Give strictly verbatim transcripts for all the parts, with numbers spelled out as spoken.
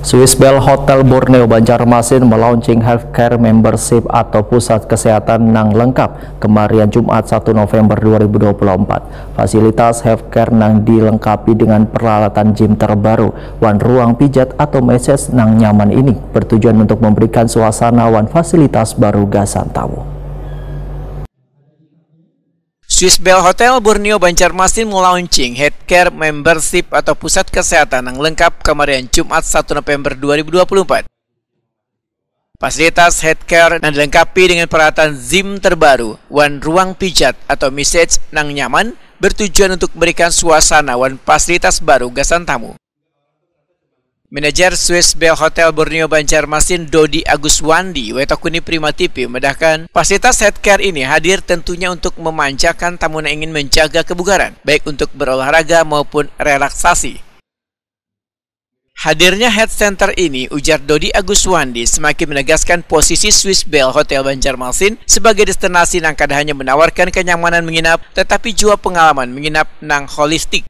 Swiss Bell Hotel Borneo Banjarmasin melaunching healthcare membership atau pusat kesehatan nang lengkap kemarian Jumat satu November dua ribu dua puluh empat. Fasilitas healthcare nang dilengkapi dengan peralatan gym terbaru wan ruang pijat atau massage nang nyaman ini bertujuan untuk memberikan suasana wan fasilitas baru gasan tamu. Swiss Bell Hotel Borneo Banjarmasin melaunching healthcare membership atau pusat kesehatan yang lengkap kemarin Jumat satu November dua ribu dua puluh empat. Fasilitas healthcare yang dilengkapi dengan peralatan gym terbaru wan ruang pijat atau massage nang nyaman bertujuan untuk memberikan suasana wan fasilitas baru gasan tamu. Manajer Swiss Bell Hotel Borneo Banjarmasin Dodi Agus Wandi, Wetakuni Prima T V, memedahkan fasilitas healthcare ini hadir tentunya untuk memanjakan tamu yang ingin menjaga kebugaran, baik untuk berolahraga maupun relaksasi. Hadirnya health center ini, ujar Dodi Agus Wandi, semakin menegaskan posisi Swiss Bell Hotel Banjarmasin sebagai destinasi yang kada hanya menawarkan kenyamanan menginap, tetapi juga pengalaman menginap nang holistik.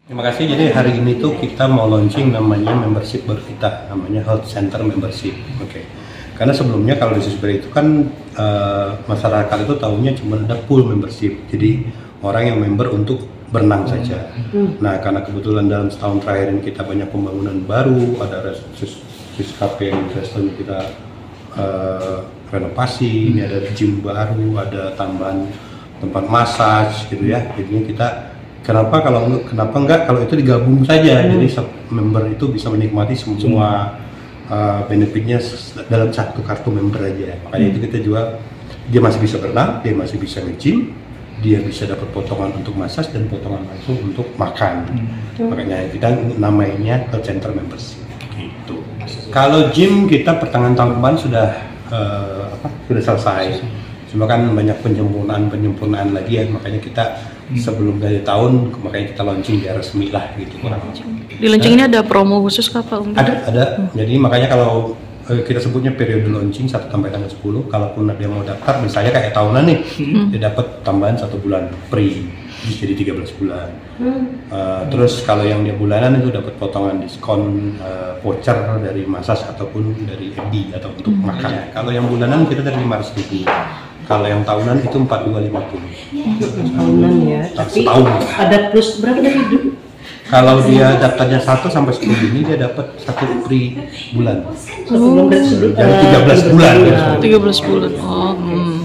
Terima kasih. Jadi hari ini tuh kita mau launching namanya membership baru kita, namanya Health Center Membership. Oke. Karena sebelumnya kalau di Swiss Bell itu kan uh, masyarakat itu tahunya cuma ada pool membership. Jadi orang yang member untuk berenang saja. Hmm. Nah, karena kebetulan dalam setahun terakhir ini kita banyak pembangunan baru, ada Swiss Cafe and Resto kita uh, renovasi, ini ada gym baru, ada tambahan tempat massage gitu ya. Jadinya kita kenapa kalau kenapa enggak kalau itu digabung saja. Hmm. Jadi member itu bisa menikmati semua uh, benefitnya dalam satu kartu member aja. Makanya hmm. itu kita jual dia masih bisa berenang, dia masih bisa nge-gym, dia bisa dapat potongan untuk massage dan potongan langsung untuk makan. Hmm. Makanya kita namanya health center membership. Gitu. Kalau gym kita pertengahan tahun kemarin sudah uh, apa sudah selesai. Cuma kan banyak penyempurnaan penyempurnaan lagi ya, makanya kita hmm. sebelum dari tahun makanya kita launching biar resmi lah gitu kurang. Di launching ini ada promo khusus kah Pak? Ada, ada. Hmm. Jadi makanya kalau eh, kita sebutnya periode launching satu sampai tanggal sepuluh. Kalaupun ada yang mau daftar, misalnya kayak tahunan nih, hmm. dia dapat tambahan satu bulan free, jadi tiga belas bulan. Hmm. Uh, terus kalau yang dia bulanan itu dapat potongan diskon uh, voucher dari massage ataupun dari F D atau untuk hmm. makan. Kalau yang bulanan kita dari lima ratus ribu. Kalau yang tahunan itu empat dua lima puluh. Tahunan ya. Nah, tapi setahun. Ada plus berapa dari itu? Kalau dia daftarnya satu sampai sepuluh Juni dia dapat satu free bulan. Sebelum dari sebelum dari tiga belas bulan. Ya. tiga belas bulan. Oh. Hmm.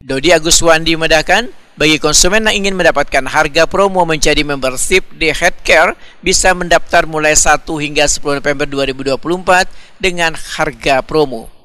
Dodi Agus Wandi medahkan, bagi konsumen yang ingin mendapatkan harga promo menjadi membership di Healthcare bisa mendaftar mulai satu hingga sepuluh November dua ribu dua puluh empat dengan harga promo.